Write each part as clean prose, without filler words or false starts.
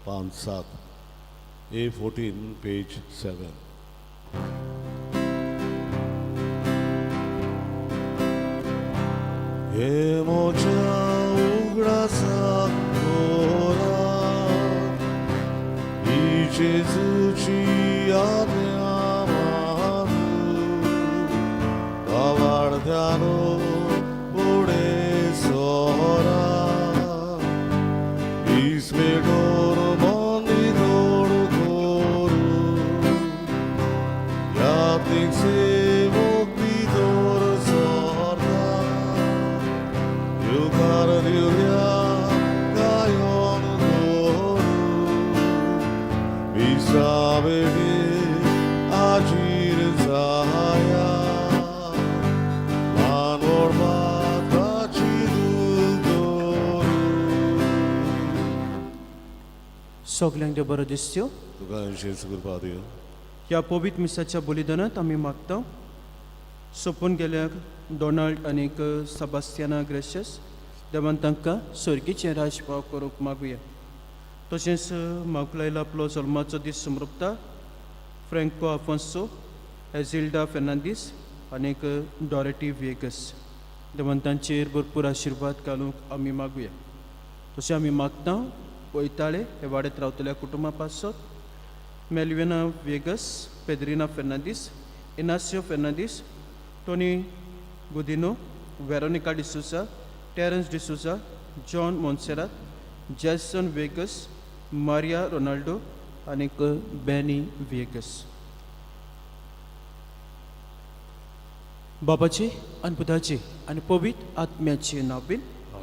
पान 7, A14 page 7. हे मोजा उगडासाक दवरा, ही जेजूची आज्ञा मानू, भावार्थ्यानो फुडें सरा, इस्मेडोर बंदी जोड करू, यात्रीक सेवक भितर सरता, येवकार दिवया गायन करू, मिसा भेटीक हाजीर जाया, ल्हान व्हड पात्राची दूख धरू. सगल्यांक देव बरो दिसच्यो. तुका जेजू कृपा दिवं. ह्या पवित्र मिसाच्या बलिदानांत आमी मागता सोंपून गेल्याक डोनाल्ड आनीक सबास्तियाना ग्रेशस, देवान तांकां सर्गीचें राजपाव करूंक मागुया. तशेंच मागलायला आपलो जल्माचो दीस समृपता फ्रँको आफोन्सो, एझिल्डा फेर्नांदीस आनीक डॉरेटी वेगस, देवान तांचेर भरपूर आशिर्वाद घालूंक आमी मागुया. तशें आमी मागता वयताळे हे वाड्यात रावतल्या कुटुंबा पासत मेलविना वेगस, पेद्रिना फेर्नांदीस, इनासियो फेर्नांदीस, टोनी गुदिनो, वेरोनिका डिसोजा, टेरन्स डिसोजा, जॉन मोन्सेरात, जॅसन वेगस, मारिया रोनाल्डो आनीक बॅनी वेगस. बाबाचे आनी पुताचे आनी पवित्र आत्म्याचे नांव.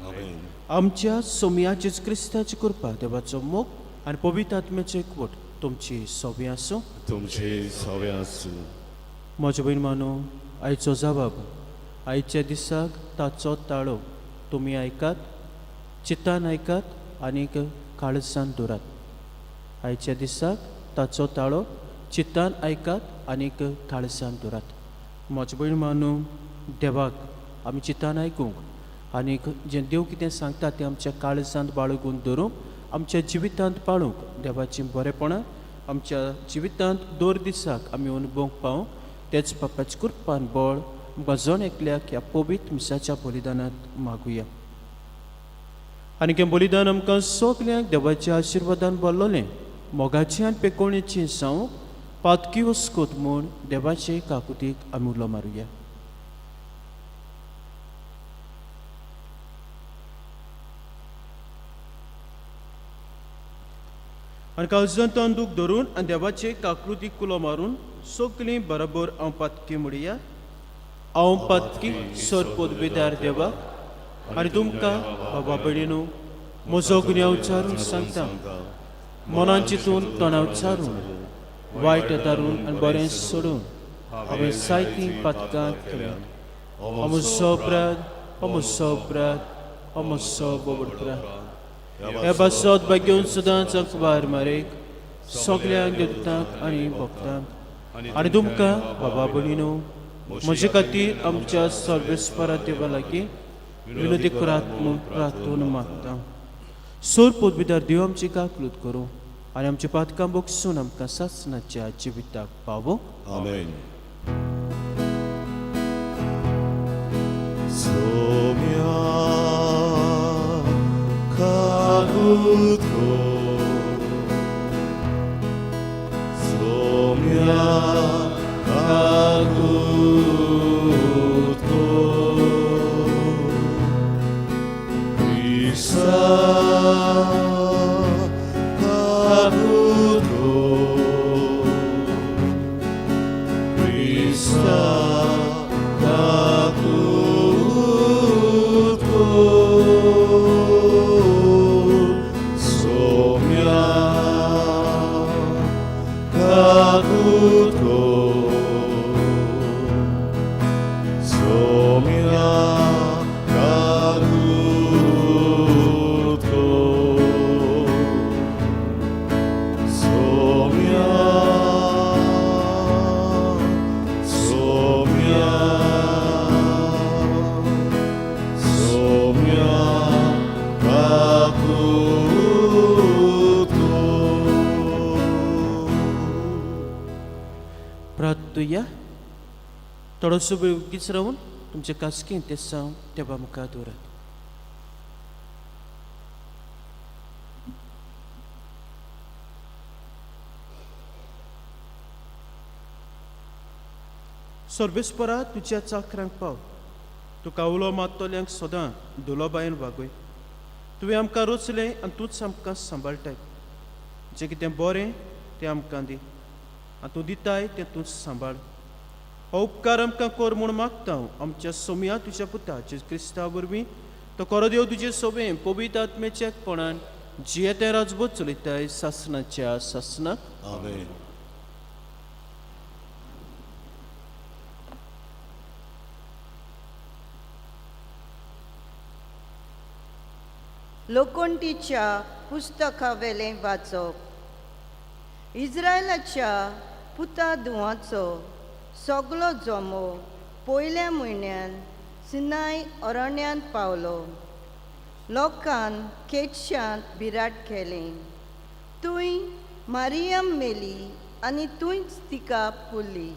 आमेन. आमच्या सोमया जेजू क्रिस्ताची कृपा, देवाचो मोग आनी पवित्र आत्म्याचो एकवट तुमची सोबी आसूं. तुमचे सवे आसूं. म्हज्या भयण मानो, आयचो जबाब, आयच्या दिसाक ताचो ताळो तुमी आयकात, चित्तान आयकात आनीक काळजान दवरात. आयच्या दिसाक ताचो ताळो चित्तान आयकात आनीक काळजान दवरात. म्हज्या भयण मानू, देवाक आमी चित्तान आयकूंक आनीक जें देव कितें सांगता तें आमच्या काळजांत बाळगून दवरूंक, आमच्या जिवितांत पाळूंक, देवाचीं बरेपणां आमच्या जिवितांत दर दिसाक आमी अनुभवंक पावूंक तेच बापाच्या कृपान बळ आमकां जण एकल्याक ह्या पवित्र मिसाच्या बलिदानांत मागुया. आनी हें बलिदान आमकां सगल्यांक देवाच्या आशिर्वादान भरलोलें, मोगाचें आनी पेकोवणेचें जावं, पातकी वस्कोत म्हूण देवाचे काकुतीक आमी उलो मारुया. आनी काळजांत दूख धरून आनी देवाचे काकृतीक कुलो मारून सगलीं बरोबर हांव पातकी म्हणया. हांव पातकी सरपोतबेदार देवाक आनी तुमकां बाबा भयणीनू म्हजो गुन्यांव उच्चारून सांगता. मनान चिंतून, तोंडान उच्चारून, वायट दारून आनी बरें सोडून हांवें जायतीं पातकां केल्यात. हो म्हजो अपराध, हो म्हजो अपराध, हो म्हजो व्हड अपराध. ह्या पासत भाग्यवंत सदांच अखबार मारेक, सगळ्यांक देवतांक आनी भक्तांक आनी तुमकां बाबा भयणीनू म्हजे खातीर आमच्या सर्वेस्परा देवा लागीं विनोदी करात म्हूण प्रार्थना मागता. सोर पदवीदार देव आमची काकलूत करूं आनी आमची पातकां बगसून आमकां सासणाच्या जिविताक पावो. आमेन. सोम्या काकूत कर, सोम्या काकूत कर, क्रिस्ता काकूत कर, क्रिस्ता काकूत कर, सोम्या. प्रार्थुया. थोडोसो वेळ उगीच रावन तुमचे कास्केंत ते साव देवा मुखार दवरात. सर्वेस्परा तुज्या चाकरांक पाव, तुका उलो मारतल्यांक सदां दुलोबायन वागय. तुवें आमकां रचलें आनी तूंच आमकां सांबाळटाय. जें कितें बरें तें आमकां दी आनी तूं दिताय तें तूंच सांबाळ. हो उपकार आमकां कर म्हूण मागता हांव आमच्या सोम्या तुज्या पुता जेजू क्रिस्ता वरवीं. तो खरो देव तुजे सोबें पवित्र आत्म्याच्या एकपणान जियेतें राजबोध चलयताय सासणाच्या सासणाक. आमेन. लोकोंटीच्या पुस्तकावेलें वाचप. इस्रायलाच्या पुता धुवाचो सगलो जमो पयल्या म्हयन्यान सिनाय अरण्यांत पावलो. लोकान केटशांत बिराट केलें. थंय मारियम मेली आनी थंयच तिका पुरली.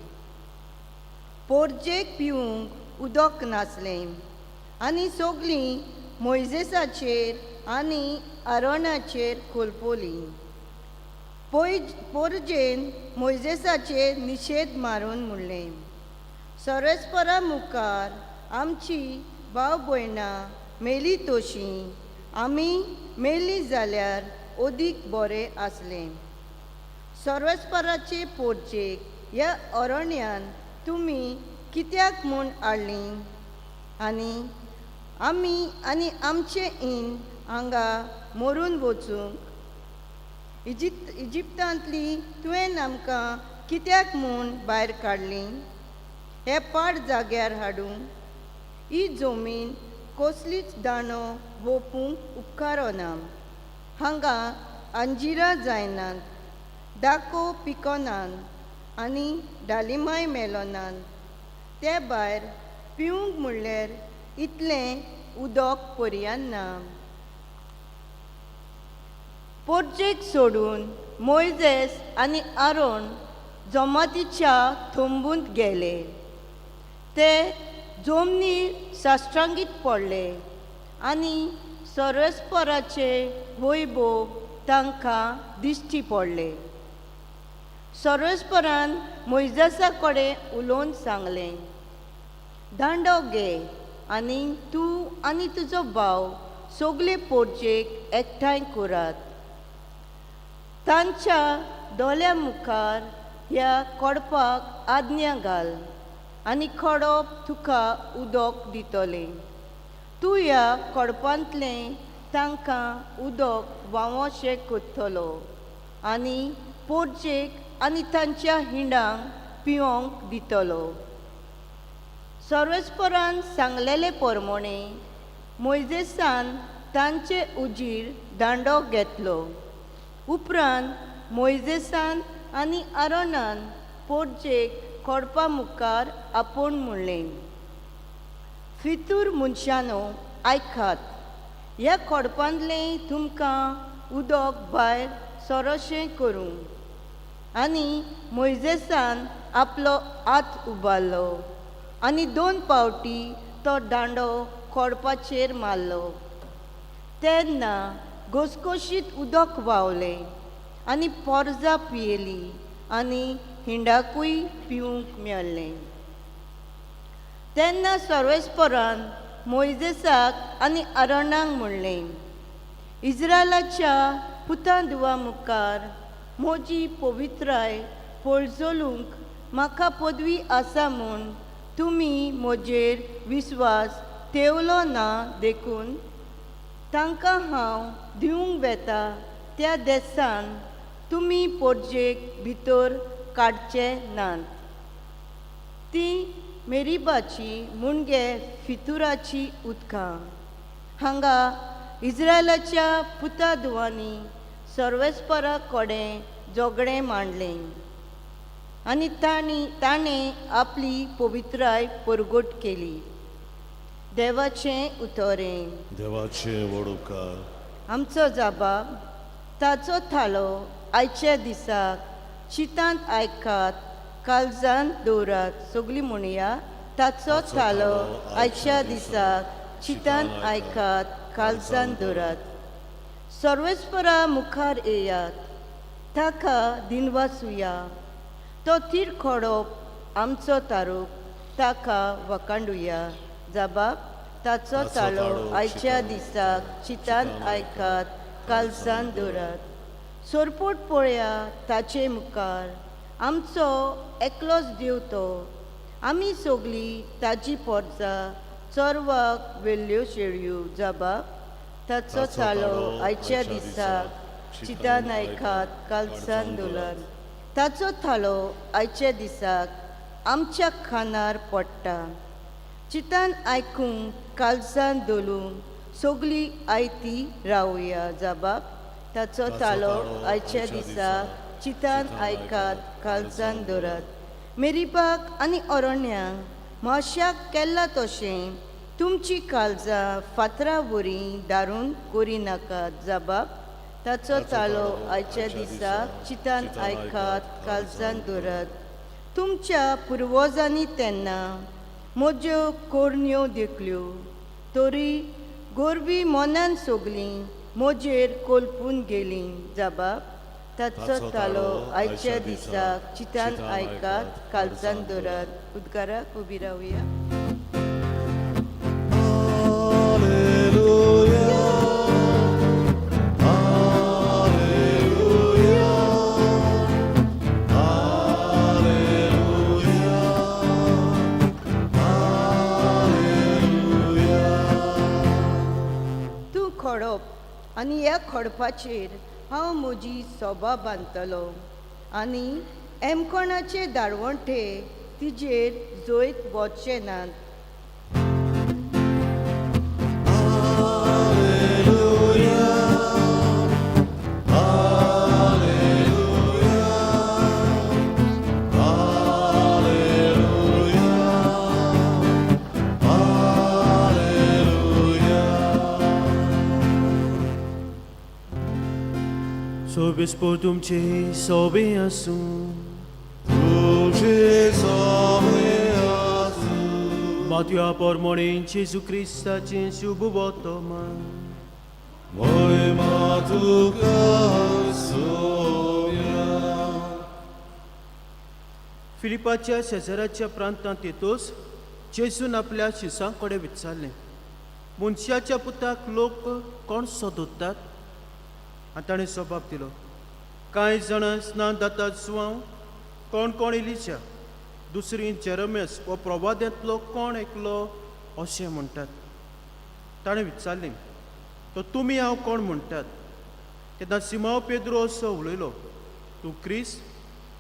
पोरजेक पिवंक उदक नासलें आनी सगलीं मोयजेसाचेर आनी आरोणाचेर कोलपोली. पोरजेन मोयजेसाचेर निशेध मारून म्हणलें, सरस्परा मुखार आमची भाव भयणां मेली तशीं आमी मेली जाल्यार अदीक बरें आसलें. सर्वस्पराचे पोरजेक ह्या अरण्यान तुमी कित्याक म्हूण हाडली आनी आमी आनी आमचें इन हांगा मरून वचूंक इजिप्तांतली तुवें आमकां कित्याक म्हूण भायर काडली हे पाड जाग्यार हाडूंक? ही जमीन कसलीच दाणो वोपूंक उपकारना. हांगा अंजिरां जायनात, दाको पिकनात आनी डालिमाय मेलनात. ते भायर पिवंक म्हणल्यार इतलें उदक पर्यान ना. पोरजेक सोडून मोयजेस आनी आरोण जमातीच्या थंबूंत गेले. ते जमनीर साश्टांगीत पडले आनी सरस्पराचे वैभव तांकां दिश्टी पडले. सरस्परान मोयजेसा कडेन उलोवन सांगलें, दांडो घे आनी तूं आनी तुजो भाव सगले पोरजेक एकठांय करात. तांच्या दोळ्या मुखार ह्या कोडपाक आज्ञा घाल आनी खडप तुका उदक दितलें. तूं ह्या कोडपांतलें तांकां उदक व्हांवोशें करतलो आनी पोरजेक आनी तांच्या हिंडांक पिवंक दितलो. सर्वेस्परान सांगलेले परमणे मोयजेसान तांचे उजीर दांडो घेतलो. उपरांत मोयजेसान आनी आरोनान पोरजेक कोडपा मुखार आपोवन म्हणलें, फितूर मनशानो आयकात, ह्या कोडपांतलें तुमकां उदक भायर सरोशें करूं. आनी मोयजेसान आपलो हात उबारलो आनी 2 पावटी तो दांडो कोडपाचेर मारलो. तेन्ना घसघशीत उदक व्हांवलें आनी पोरजां पियेली आनी हिंडाकूय पिवंक मेळ्ळें. तेन्ना सर्वेस्परान मोयजेसाक आनी आरोणाक म्हणलें, इस्रायलाच्या पुतां धुवा मुखार म्हजी पवित्राय पळजोलूंक म्हाका पदवी आसा म्हूण तुमी म्हजेर विस्वास तेवलो ना देखून तांकां हांव दिवंक वेता त्या देसान तुमी पोरजेक भितर काडचे नात. ती मेरिबाची मुणगे फितुराची उदकां. हांगा इस्रायलाच्या पुता धुवांनी सर्वेस्परा कडेन झगडें मांडलें आनी ताणें आपली पवित्राय परगट केली. देवाचें उतरें. देवाचे व्हड उपकार. आमचो जाबाब ताचो थालो आयच्या दिसाक चितांत आयकात काळजान दवरात. सगळीं म्हणया, ताचो थालो आयच्या दिसाक चितान आयकात, काळजान दवरात. सर्वेस्परा मुखार येयात, ताका दिनवासुया. तो तीर खोडप आमचो तारूक, ताका वकांडुया. जबाब, ताचो ताळो आयच्या दिसाक चितान आयकात, काळजान दवरात. सोरपोट पळया ताचे मुखार, आमचो एकलोच देव तो. आमी सगळीं ताजी पोरजा, चरवाक वेल्ल्यो शेळयो. जबाब, ताचो ताळो आयच्या दिसाक चितान आयकात, काळजान दवरात. ताचो थालो आयच्या दिसाक आमच्या खानार पडटा. चितान आयकूंक, काळजान दवरूंक सगळीं आयती रावया. जबाब, ताचो ताळो आयच्या दिसाक चितान आयकात, काळजान दवरात. मेरीबाक आनी अरण्यांक माश्याक केल्ला तशें तुमची काळजां फातरा वरी दारून करिनाकात. जबाब, ताचो ताळो आयच्या दिसाक चितान आयकात, काळजान दवरात. तुमच्या पुर्वजांनी तेन्ना म्हज्यो कोरण्यो देखल्यो, तरी गोरवी मनान सगलीं म्हजेर कोलपून गेलीं. जबाब, ताचो ताळो आयच्या दिसाक चितान आयकात, काळजान दवरात. उद्गाराक उबी रावया. तूं खडप आनी ह्या खडपाचेर हांव म्हजी सोबा बांदतलो आनी एमकोणाचे दाळवंठे तिजेर जैत वचचे नात. सोबेस्पोर तुमचे सोबे आसूं. तुझे सोबे आसूं. मातया परमणे जेजू क्रिस्ताचें शुभ वर्तमान. महिमा तुका सोबया. फिलिपाच्या शेजाराच्या प्रांतांत येतोच जेजून आपल्या शिसां कडेन विचारलें, मनशाच्या पुताक लोक कोण सोदतात? आनी ताणें जबाब दिलो, कांय जाणां स्नान दातात जुवांव, कोण कोण इलिच्या, दुसरी जेरमेस वा प्रवाद्यांतलो कोण एकलो अशें म्हणटात. ताणें विचारलें, तो तुमी हांव कोण म्हणटात? तेन्ना सिमांव पेद्रो असो उलयलो, तूं क्रिस्त,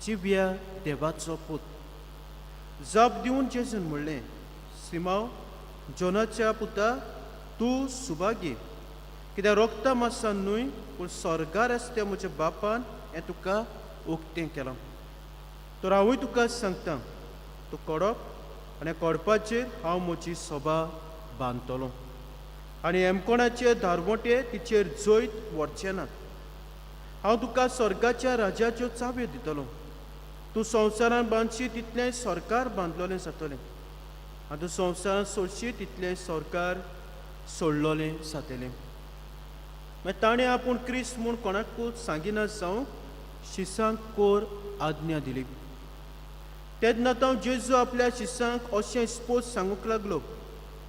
जिव्या देवाचो पूत. जाप दिवन जेजून म्हणलें, सिमांव, जोनाच्या पुता, तूं सुभागी, कित्याक रोगता मासान न्हय पूण स्वर्गार आसा त्या म्हज्या बापान हें तुका उक्तें केलां. तर हांवूय तुका सांगता, तूं कोडप आनी ह्या कोडपाचेर हांव म्हजी सभा बांदतलो आनी हेमकोणाचे दारवंटे तिचेर जैत व्हरचे नात. हांव तुका स्वर्गाच्या राज्याच्यो चावयो दितलो. तूं संवसारान बांदशी तितलें सरकार बांदलोलें जातलें आनी तूं संवसारान सोडशी तितलें सरकार सोडलोलें जातलें. मागीर ताणें आपूण क्रिस्त म्हूण कोणाकूच सांगिना जावंक शिसांक कोर आज्ञा दिली. तेन्ना तो जेजू आपल्या शिसांक अशें स्पोज सांगूंक लागलो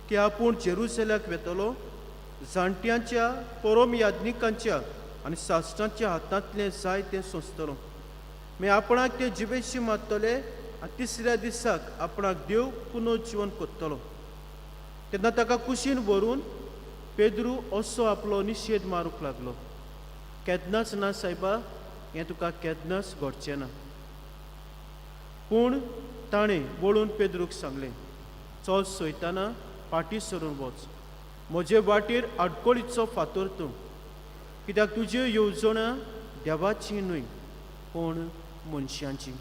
की आपूण जेरुसलेमाक वेतलो, जाणट्यांच्या, परोम याज्ञिकांच्या आनी शास्त्रांच्या हातांतलें जाय तें सोंसतलो. मागीर आपणाक ते जिवेशी मारतले आनी तिसऱ्या दिसाक आपणाक देव पुनर्जिवन करतलो. तेन्ना ताका कुशीन व्हरून पेद्रू असो आपलो निशेध मारूंक लागलो, केन्नाच ना सायबा, हें तुका केन्नाच घडचें ना. पूण ताणें वळून पेद्रूक सांगलें, चल सयताना, फाटीं सरून वच, म्हजे वाटेर आडकोळीचो फातर तूं, कित्याक तुज्यो येवजणां देवाची न्हय पूण मनशांची.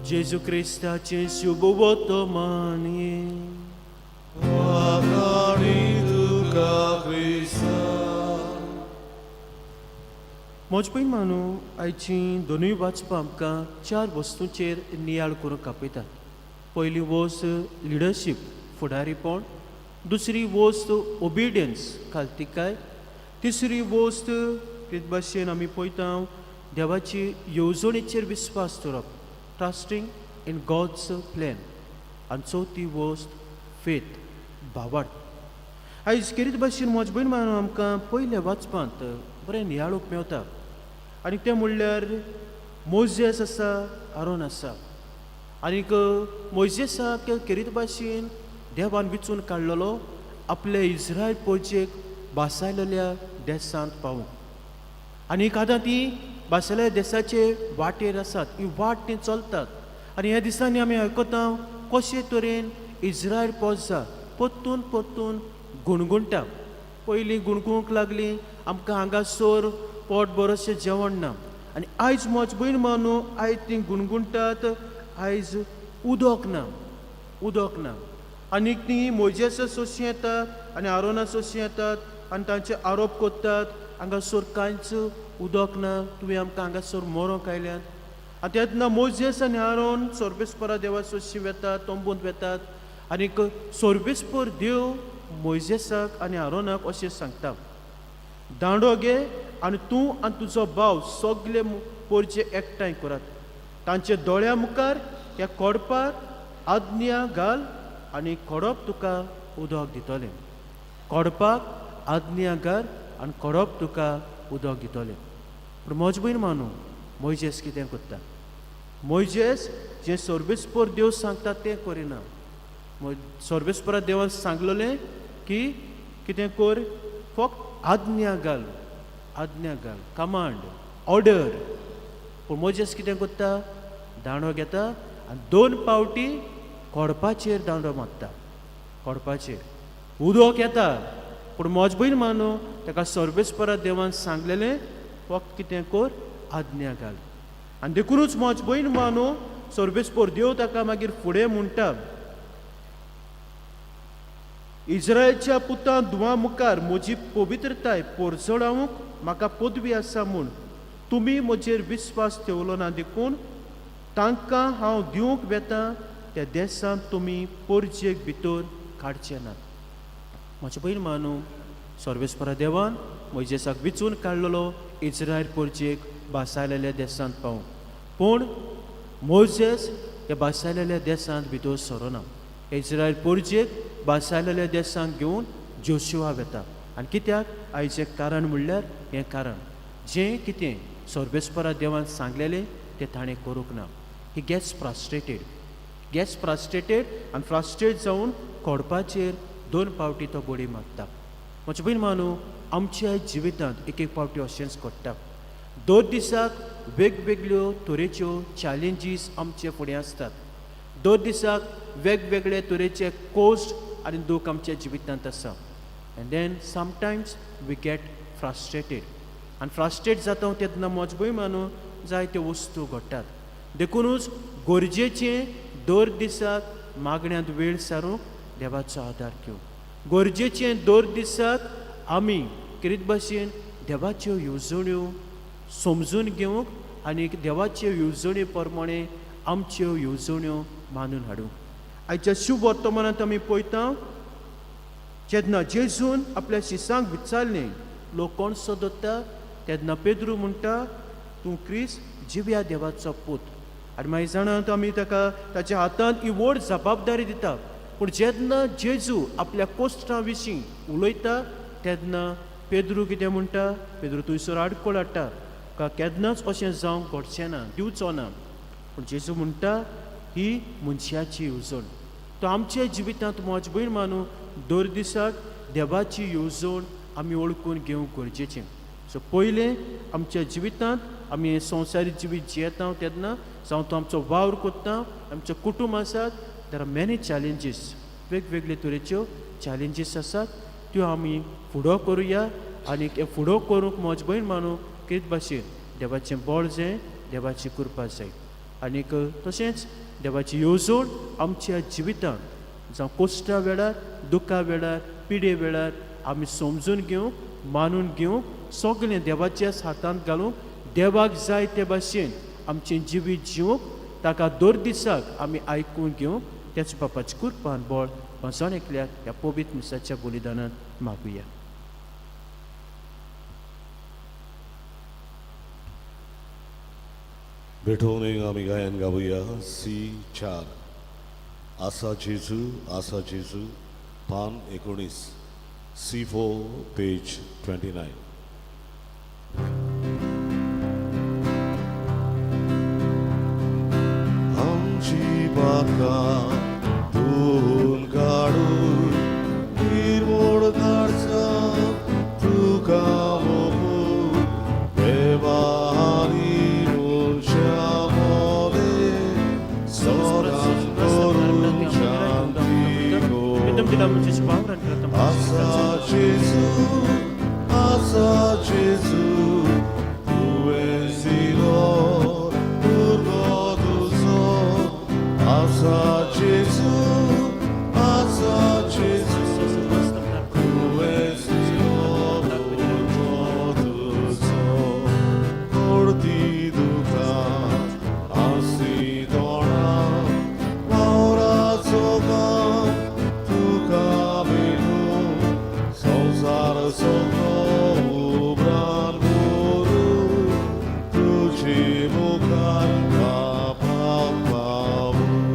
जेजू क्रिस्ताचें शुभ वर्तमान. वाखाणी तुका क्रिस्ता. म्हज पयन मानू, आयची दोनूय वाचपां आमकां चार वस्तूंचेर नियाळ करूंक आपयतात. पयली वस्त लिडरशीप, फुडारीपण. दुसरी वस्त ओबिडियन्स, खालतिकाय. तिसरी वस्त ते भाशेन आमी पळयता देवाची येवजणेचेर विस्वास दवरप, ट्रस्टींग इन गॉड्स प्लॅन. आनी चवथी वस्त फेथ, भावार्थ. आयज केरीत भाशेन म्हज भयण आमकां पयल्या वाचपांत बरें नियाळूंक मेवता आनी तें म्हणल्यार मोजेस आसा, आरोन आसा. आनीक मोयजेसाक केरीत भाशेन देवान विचून काडलेलो आपल्या इस्रायल पोरजेक बासायलेल्या देसांत पावूंक. आनी आतां ती बासायलेल्या देसाचे वाटेर आसात, ही वाट ती चलतात. आनी ह्या दिसांनी आमी आयकता कशे तरेन इस्रायल पोरजा परतून परतून गुणगुणटा. पयलीं गुणगुणूंक लागली, आमकां हांगासर पोट बरोशें जेवण ना. आनी आयज म्हज भयण मानू, आयज ती गुणगुणटात, आयज उदक ना, उदक ना. आनी ती मोजेसा सोशी येतात आनी आरोना सोशी येतात आनी तांचे आरोप करतात, हांगासर कांयच उदक ना, तुवें आमकां हांगासर मरोंक आयल्यात. आनी तेन्ना मोजेस आनी आरोन सोर्बेस्परा देवा सोशी वेतात, तंबूंत वेतात. आनीक सोर्बेस्पर देव मोयजेसाक आनी आरोनाक अशें सांगता, दांडो घे आनी तूं आनी तुजो भाव सगले पोरचे एकठांय करात, तांचे दोळ्या मुखार ह्या कोडपार आज्ञा घाल आनी कोडप तुका उदक दितलें. कोडपाक आज्ञा घाल आनी कोडप तुका उदक दितलें. पूण म्हज भयण मानू, मोयजेस कितें करता? मोयजेस जें सर्वेस्पर देव सांगता तें करिना. सर्वेस्परा देवान सांगलेलें की कितें कर, फक्त आज्ञा घाल, आज्ञा घाल, कमांड, ऑर्डर. पूण मोजेस कितें करता? दांडो घेता आनी दोन पावटी कोडपाचेर दांडो मारता. कोडपाचेर उदक येता. पूण म्हज भयण मानू, ताका सर्वेस्परा देवान सांगलेलें फक्त कितें कर, आज्ञा घाल. आनी देखुनूच म्हज भयण मानू, सर्वेस्पर देव ताका मागीर फुडें म्हणटा, इस्रायलच्या पुतां धुवां मुखार म्हजी पवित्रताय पोरजळावंक म्हाका पदवी आसा म्हूण तुमी म्हजेर विस्वास ठेवलो ना, देखून तांकां हांव दिवंक वेता त्या देसांत तुमी पोरजेक भितर काडचे नात. म्हजे भयण मानू, सर्वेस्परा देवान मोयजेसाक विचून काडलेलो इस्रायल पोरजेक बासायलेल्या देसांत पावूंक. पूण मोजेस ह्या बासायलेल्या देसांत भितर सरोना. इस्रायल पोरजेक बासायलेल्या देसांत घेवन जोशुआ वेता. आनी कित्याक आयचें कारण म्हणल्यार हें कारण, जें कितें सर्वेस्परा देवान सांगलेलें तें ताणें करूंक ना. He gets frustrated, gets frustrated आनी फ्रस्ट्रेट जावन कोडपाचेर दोन पावटी तो बडी मारता. म्हजे भयण मानू, आमच्या जिवितांत एक एक पावटी अशेंच घडटा. दर दिसाक वेगवेगळ्यो तरेच्यो चॅलेंजीस आमचे फुडें आसतात. दर दिसाक वेगवेगळे तरेचे कोस्ट आनी दूख आमच्या जिवितांत आसा. And then sometimes we get frustrated. आनी फ्रस्ट्रेट जाता तेन्ना म्हज भंय मानू जायत्यो वस्तू घडटात. देखुनूच गरजेचें दर दिसाक मागण्यांत वेळ सारूंक देवाचो आदार घेवंक गरजेचें. दर दिसाक आमी कितें भाशेन देवाच्यो येवजण्यो समजून घेवंक आनी देवाच्यो येवजणे प्रमाणे आमच्यो येवजण्यो मानून हाडूंक. आयच्या शुभ वर्तमानांत आमी पळयता, जेन्ना जेजून आपल्या शिसांक विचारलें, लोक कोण सोदता, तेन्ना पेद्रू म्हणटा, तूं क्रिस्त, जिव्या देवाचो पूत. आनी मागीर जाणात आमी, ताका ताच्या हातांत ही व्हड जबाबदारी दिता. पूण जेन्ना जेजू आपल्या कोश्टां विशीं उलयता तेन्ना पेद्रू कितें म्हणटा? पेद्रू थंयसर आडखळ हाडटा का केन्नाच अशें जावंक घडचें ना, दिवचो ना. पूण जेजू म्हणटा, ही मनशाची येवजण. तो आमच्या जिवितांत म्हज भयण मानू, दर दिसाक देवाची येवजण आमी वळखून घेवंक गरजेचें. सो पयलें, आमच्या जिवितांत आमी हें संवसारीक जिवीत जियेता तेन्ना, जावं तो आमचो वावर करता, आमचें कुटूंब आसात, there are many challenges. वेगवेगळे तरेच्यो चॅलेंजीस आसात, त्यो आमी फुडो करुया. आनी हे फुडो करूंक म्हज भयण मानू, कितें भाशेन देवाचें बळ जाय, देवाची कृपा जाय. आनीक तशेंच देवाची येवजण आमच्या जिवितांत, जावं कोश्टा वेळार, दुखा वेळार, पिडे वेळार आमी समजून घेवंक मानून घेवंक सगळें देवाच्याच हातांत घालूंक देवाक जाय ते भाशेन आमचें जिवीत जिवंक ताका दर दिसाक आमी आयकून घेवंक त्याच बापाची कुरपान बळ जण एकल्याक ह्या पवित्र मिसाच्या बलिदानान मागुया. भेटवणेक आमी गायन गावया सी 4 आसा जेजू आसा जेजू पान 19 C4 page 29. आमची बाका धुवन काडून निर्मोड काडचा तुका मोगून देवा आनी मनशा मदें सदां करून शांती कर. आसा जेजू आसा जेजू तुवें दिलो उर्बो तुजो आसा जेजू आसा जेजू तुवें दिलो उर्बो तुजो कोर्ती दुखां आसी तोंडां वावराचो काम तुका मेळूं संवसार सगळो उबरान करूं तुजे मुखार बापा पावूं.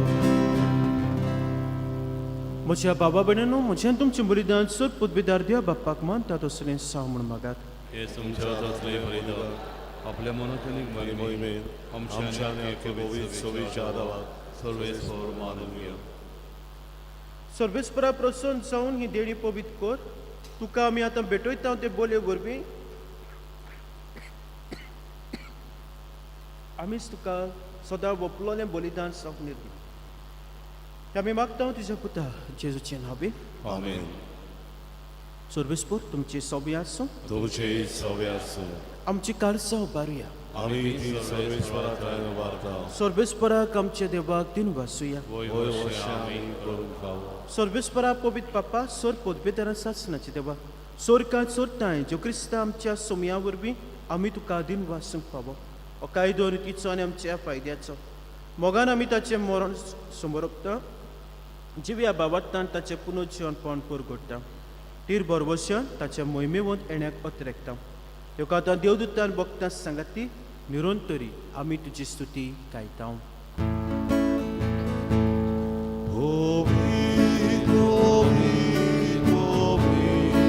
म्हज्या बाबा भयणांनो म्हजें तुमचें बलिदान सोद पुतबेदार देवा बाप्पाक मानता तसलें साव म्हूण मागात. हे तुमच्या हातांतले बलिदान आपल्या मनांतली आनी मोहिमेन आमच्या आनी आख्या पवित्र सभेच्या आदावाक सर्वेस्पर मानून घेया. सर्वेस्परा प्रसन्न जावन ही देणी पवित्र कर तुका आमी आतां भेटयता ते बोलये वरवीं आमीच तुका सदां वपलोलें बलिदान जावंक निर्मी. आमी मागता तुज्या पुता जेजूचें नांव. आमेन. सर्वेस्पर तुमची सोबी आसूं तुमचे सवे आसूं. आमची काळजां उबारुया. आमी ती सर्वेस्परा थंय उबारता. सर्वेस्पराक आमच्या देवाक दिन वासुया. वय वय वशे वशे आमी आमी करूंक फावो. सर्वेस्परा पवित्र बाप्पा सोर पदवेदारा सासणाचे देवा सोरकां सोरताय ज्यो क्रिस्ता आमच्या सोमया वरवीं आमी तुका दिन वासूंक फावो हो कायदो रितीचो आनी आमच्या फायद्याचो मोगान आमी ताचें मरण समोरपता जिव्या बाबातान ताचें पुनर्जीवनपण पुरगोडटा तीर बरवश्यान ताच्या मोहिमेवंत येण्याक अत्रेकता ह्यो आतां देवदूतान बगता सांगात ती निरंतरी आमी तुजी स्तुती गायता. पवित्र पवित्र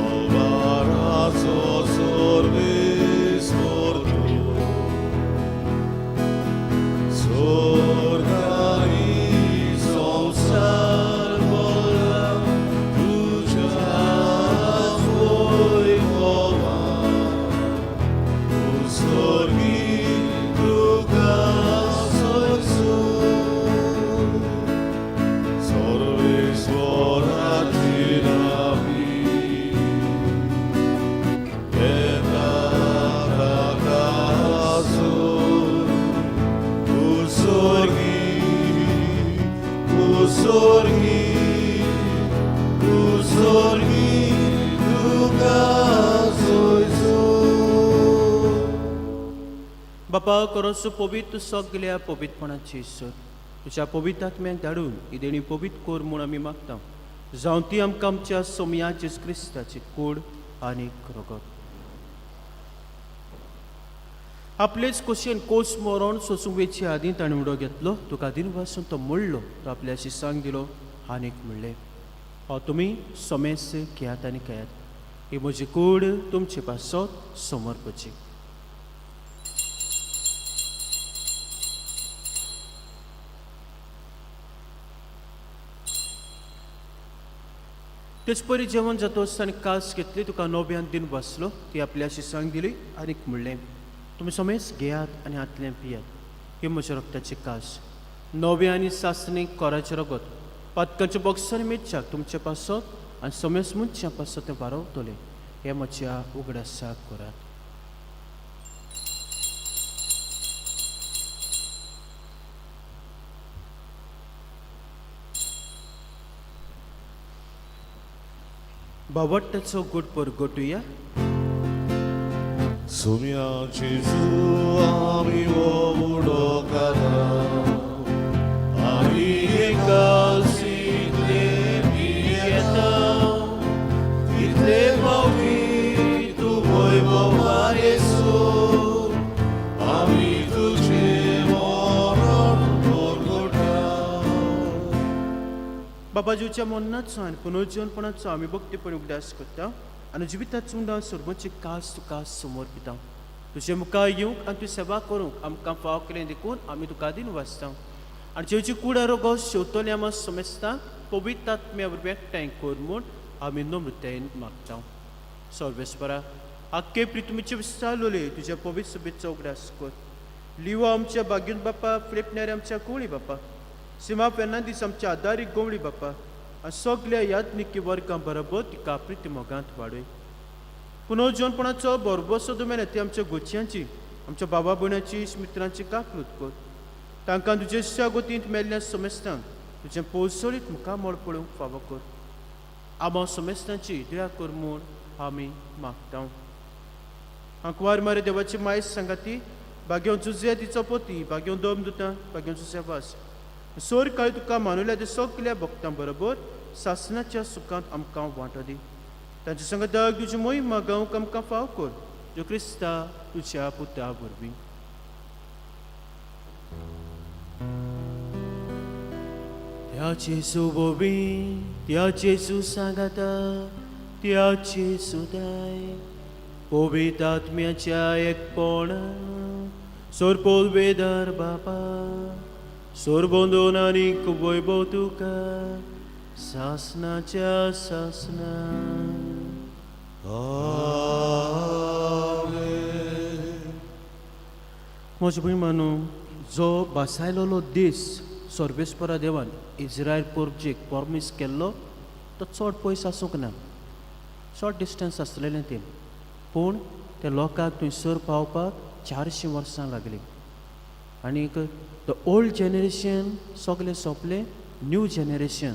अल्वाराचो सर्वेस्पर तूं स्वर्ग आनी संवसार भरला तुज्या वैभवान. स्वर्गी तुका सयसून सर्वेश्वराची नावी येता ताका आसून उस्वर्गी उस्वर्गी उस्वर्गी तुका सयसून. बापा करोसो पवित्र सगल्या पवित्रपणाची सर तुज्या पवित्र आत्म्याक धाडून ही देणी पवित्र कर म्हूण आमी मागता जावं ती आमकां आमच्या सोमया जेजू क्रिस्ताची कूड आनी रगत. आपलेच कुशेन कोस मरोण सोसूंक वेचे आदीं ताणें उडो घेतलो तुका दिनवासून तो मोडलो तो आपल्या शिसांक दिलो आनीक म्हणलें हो तुमी सोमेस घेयात आनी खेयात ही म्हजी कूड तुमचे पासत समर्पची. तेच परी जेवण जातोच ताणें कास घेतली तुका नव्यान दिन बसलो ती आपल्या शिसांक दिली आनीक म्हणलें तुमी समेज घेयात आनी हातलें पियात ही म्हज्या रक्ताची कास नव्या आनी सासणी कोराचें रगत पातकांच्या बॉक्सांनी मेदच्याक तुमचे पासत आनी समेज मनशां पासत तें वारवतलें हें म्हज्या उगडासाक करात. बावट्टाचो गुट परगटुया. सुम्या जेजू आमी उडोकारा आमी एकासींतले पियेता तितले फावटी तूं वैभवार येसू आमी तुजें मरण परगटा. बाबा जेवच्या मरणाचो आनी पुनर्जीवनपणाचो आमी भक्तीपणी उगडास करता आनी जिविताचो उंडा सर्वांची कास तुका समर्पिता. तुजे मुखार येवंक आनी तुजी सेवा करूंक आमकां फाव केलें देखून आमी तुका दिन वाचता आनी जेवची कूड आरोगो शेवतले आमा समेस्तांक पवित्र आत्म्या वरवीं एकठांय कर म्हूण आमी नम्रतायेन मागता. सर्वेस्परा आख्खे प्रितुमीचे विस्तारलोले तुज्या पवित्र सभेचो उगडास कर. लिवो आमच्या बागीन बापा, फिलिप आमच्या कुवळी बापा, सीमा फेर्नांदीस आमच्या आदारीक गोवळी बापा आनी सगल्या याज्ञिकी वर्गां बरोबर तिका प्रिती मोगांत वाडय. पुनर्जीवनपणाचो बरोबरसो दुमेन ती आमच्या गोचयांची आमच्या बाबा भयणाची मित्रांची काकलूत कर. तांकां तुजेच्या गोतींत मेल्ल्या समेस्तांक तुजें पोसळीत मुखामळ पळोवंक फावो कर. आमा समेस्तांची दया कर म्हूण आमी मागता. आंकवार मारे देवाची मायस सांगाती बागेवन जुजे तिचो पोती बागेवन दोम दुता बागेवन जुजे वास सोर काळी तुका मानुल्या ते सगल्या भक्तां बरोबर सासनाच्या सुखांत आमकां वांटो दी. तांचे संगताक तुजी मोहिमा गावंक आमकां फाव कर जो क्रिस्ता तुज्या पुता वरवीं. त्या जेजू बोबी त्या जेजू सांगाता त्या जेजू दाय पवित्र आत्म्याच्या एकपणा सोरपोलवेदार बापा सोरबंदून आनीक वैभव तुका सासनाच्या सासना. म्हज्या भयमानो, जो बासायलोलो दीस सर्वेस्परा देवान इज्रायल पोर्जेक प्रॉमीस केल्लो तो चड पयस आसूंक ना, शॉर्ट डिस्टन्स आसलेलें तें, पूण त्या लोकांक थंयसर पावपाक 400 वर्सां लागलीं. आनीक the old generation सगलें सोंपलें, न्यू जनरेशन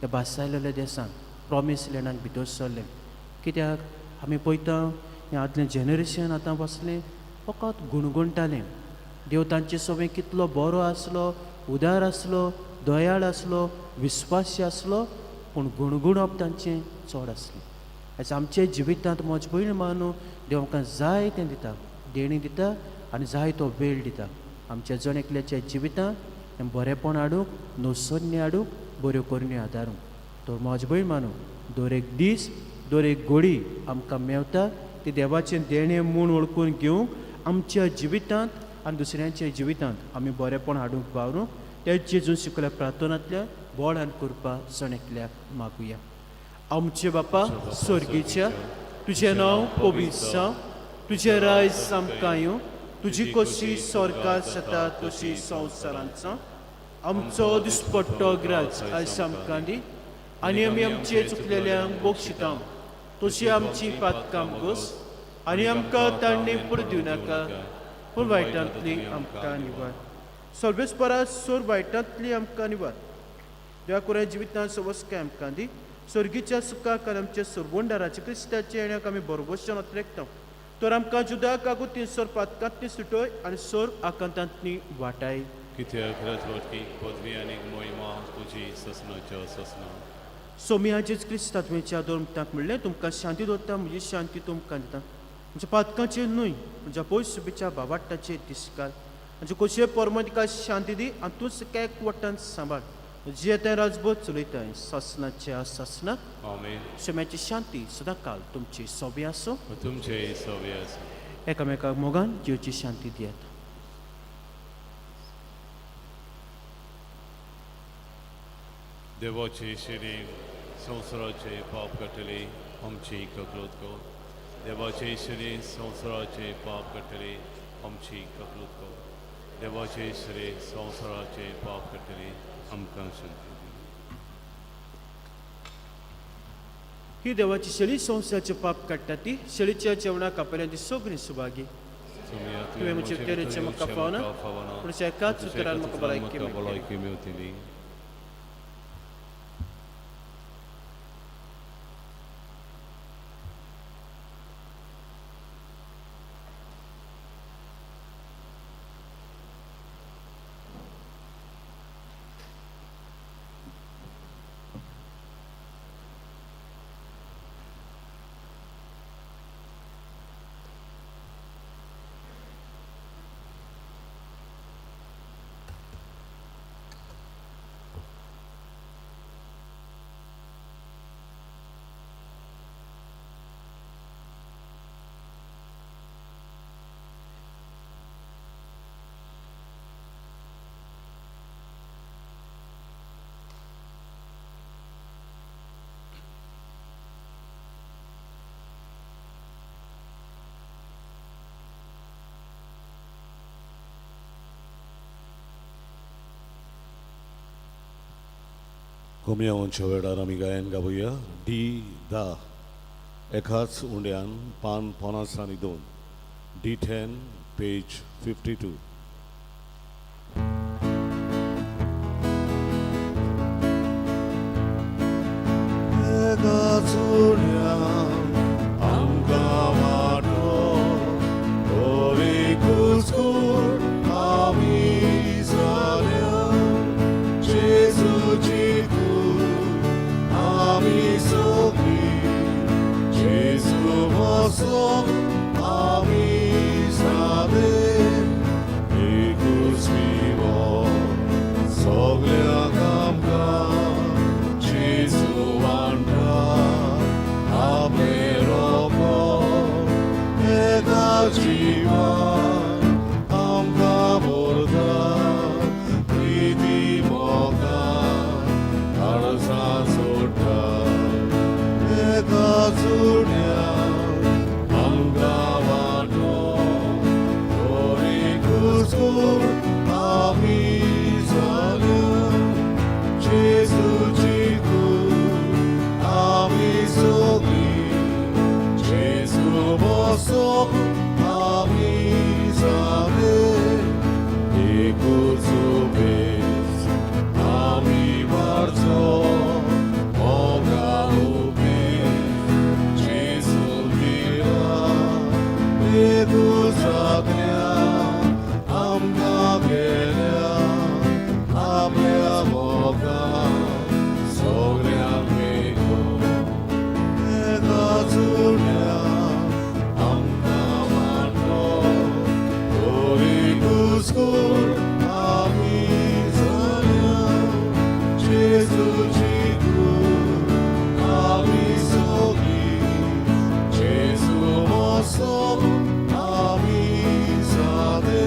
त्या बासायलेल्या देसान प्रॉमीस लँडान भितर सरलें. कित्याक आमी पळयता हें आदलें जनरेशन आतां बसलें फकत गुणगुणटालें. देव तांचे सवें कितलो बरो आसलो, उदार आसलो, दयाळ आसलो, विस्वासी आसलो, पूण गुणगुणप तांचें चड आसलें. आयज आमच्या जिवितांत म्हज भयण मानू देव आमकां जाय तें दिता, देणी दिता आनी जाय तो वेळ दिता. आमच्या जण एकल्याच्या जिवितांत हें बरेंपण हाडूंक, नोसन्य हाडूंक, बऱ्यो करण्यो आदारूंक. तर म्हज भयण मानू दर एक दीस दर एक घोडी आमकां मेवता ती देवाचें देणें म्हूण वळखून घेवंक आमच्या जिवितांत आनी दुसऱ्यांच्या जिवितांत आमी बरेंपण हाडूंक वावरूंक त्या जेजून शिकल्या प्रार्थनांतल्या बोळान करपा जण एकल्याक मागुया. आमचे बापा स्वर्गीच्या, तुजें नांव पवित्र जावं, तुजें रायज आमकां येवं, तुजी कशी स्वर्गात जाता तशी संवसारांत जावं. आमचो दिसपट्टो ग्राज आयज आमकां दी आनी आमी आमचे चुकलेल्यांक बक्षिता तशी आमची पातकां गोस आनी आमकां तांणी पुरो दिवं नाका, पूण वायटांतली आमकां निवार. सर्वेस्परा सोर वायटांतली आमकां निवार. देवा कुराय जिवितांत सवस्काय आमकां दी. स्वर्गीच्या सुखाक आनी आमच्या सरवंडाराच्या क्रिस्ताच्या येण्याक आमी बरोबरच्यान अत्रेकता. तर आमकां जुदा कागुती सोर पातकांतली सुटय आनी सोर आकांतांतली वाटाय. कित्याक राजवटकी पदवी आनी मोहिमा तुजी ससनाच्या ससना. सोमिया जेज क्रिस्ता तुवें दोन म्हणलें, तुमकां शांती दवरता, म्हजी शांती तुमकां दिता. म्हज्या पातकांचेर न्हय, म्हज्या पयस सुबीच्या बाबाट्टाचेर दिसकाल. आमचे कोशे परमतिका शांती दी आनी तूंच एक वट्टान सांबाळ. जे तें राजबोध चलयताय सासनाच्या सासनाक. आमेन. शम्याची शांती सदांकाल तुमची सोबी आसूं, तुमचे सोबी आसूं. एकामेकाक मोगान जिवची शांती दियात. देवाचे शरीर संवसाराचे पाप काडटले आमची ककलूत कर. देवाचे शरीर संवसाराचे पाप काडटले आमची ककलूत कर. देवाचे शरीर संवसाराचे पाप काडटले आमकां शांती दी. ही देवाची शेळी संवसाराचे पाप काडटा ती शेळीच्या जेवणाक आपल्या ती सगळीं सुभागी. तुवें म्हजे तेरेचें म्हाका फावना, पूण एकाच उतरान म्हाका भलायकी मेळटली. भलायकी मेवतली. कोमयावांच्या वेळार आमी गायन गावया डी धा एकाच उंड्यान पान 50 आनी 2 D10 page 52. एकाच उंड्यान आमकां वाटो तोरी कुस्कूट आमी जाल्या जेजूची कूड आमी सगळीं जेजू बसो आमी जाले एकूच विवो सगळ्यांक आमकां जेजू वांटा आपलें रोगत एका जिवान आमकां भरता प्रिती मोगान काळजां सोडटा एका जुण्या आमकां वांटो तोरी कुस्कूट आमी जाल्या जेजूची कूड आमी सगळीं जेजू बसो आमी जाले एकूच उपेस आमी वाडचो मोगा उपेस जेजू दिला एकूच आज्ञा आमकां केल्या आपल्या मोगान सगळ्यांक मेकून एकाच उण्या आमकां वांटो तोरी कुस्कूट आमी जाल्या जेजूची कूड आमी सगळीं जेजू बसो आमी जाले.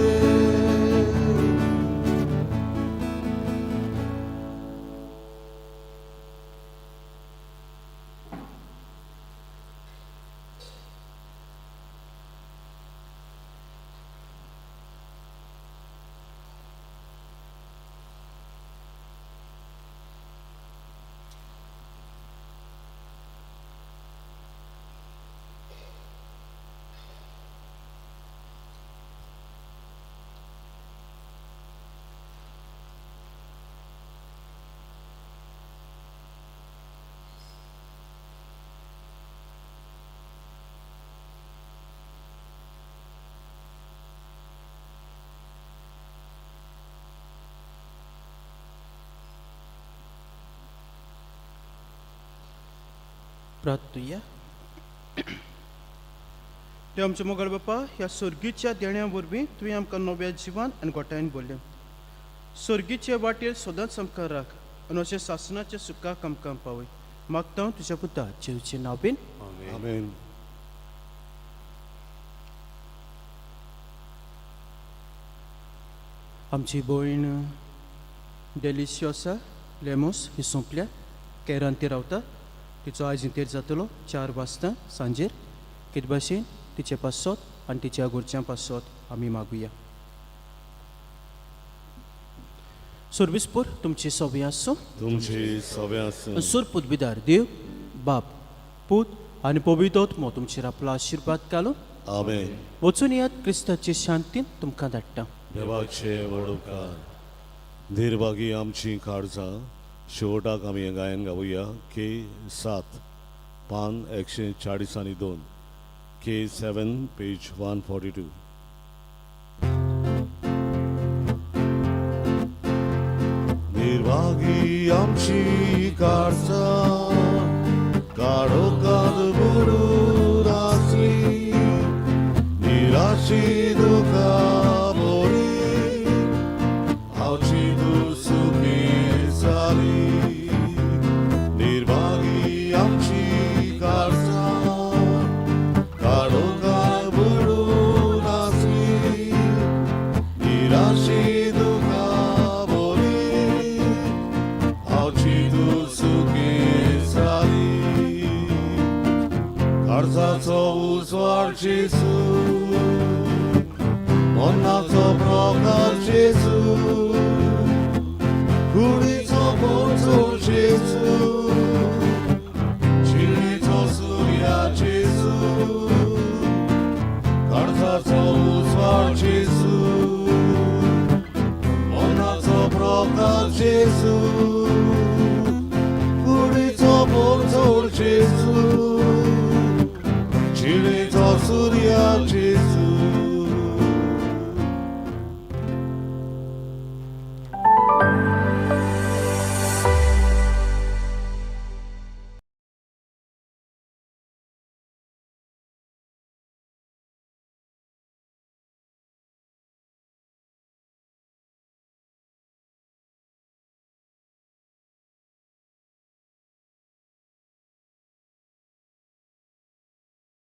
प्रार्थुया. देव आमच्या मोगाळ बापा, ह्या सर्गीच्या देण्या वरवीं तुवें आमकां नव्या जिवान आनी गोठायन भरलें. सर्गीचे वाटेर सदांच आमकां राख आनी अशें सासणाच्या सुखाक आमकां पावय. मागता हांव तुज्या पुता जेजूचे नांवान. आमेन. आमची भयण डेलिशियोसा लेमोस ही सोंपल्या, केरान ती रावता. तिचो आयज इंतेर जातलो 4 वाजता सांजेर. कित भाशेन तिचे पासत आनी तिच्या घरच्यां पासत आमी मागुया. सर्वीसपूर तुमची सवय आसूं. तुमची सवय आसूं. सूर पुदविदार देव बाप पूत आनी पवित्र आत्मो तुमचेर आपलो आशिर्वाद घालूं. आमेन. वचून येयात, क्रिस्ताचे शांतीन तुमकां धाडटा. देवाचे व्हड उपकार. निर्भागी आमची काळजां. शेवटाक आमी हें गायन गावया के 7 पान 140 आनी 2 K7 page 142. निर्भागी आमची काळजां काळोखांत बुडून आसली निराशी दुखा बोरी आवची तूं सुखी जाली. निर्भागी आमची काळजां काळोखांत बुडून आसली निराशी दुखा बोरी आवची तूं सुखी जाली. काळजाचो उजवाड जेजू, मनाचो प्रकाश जेजू, कुडीचो पोचो जेजू. जेजू.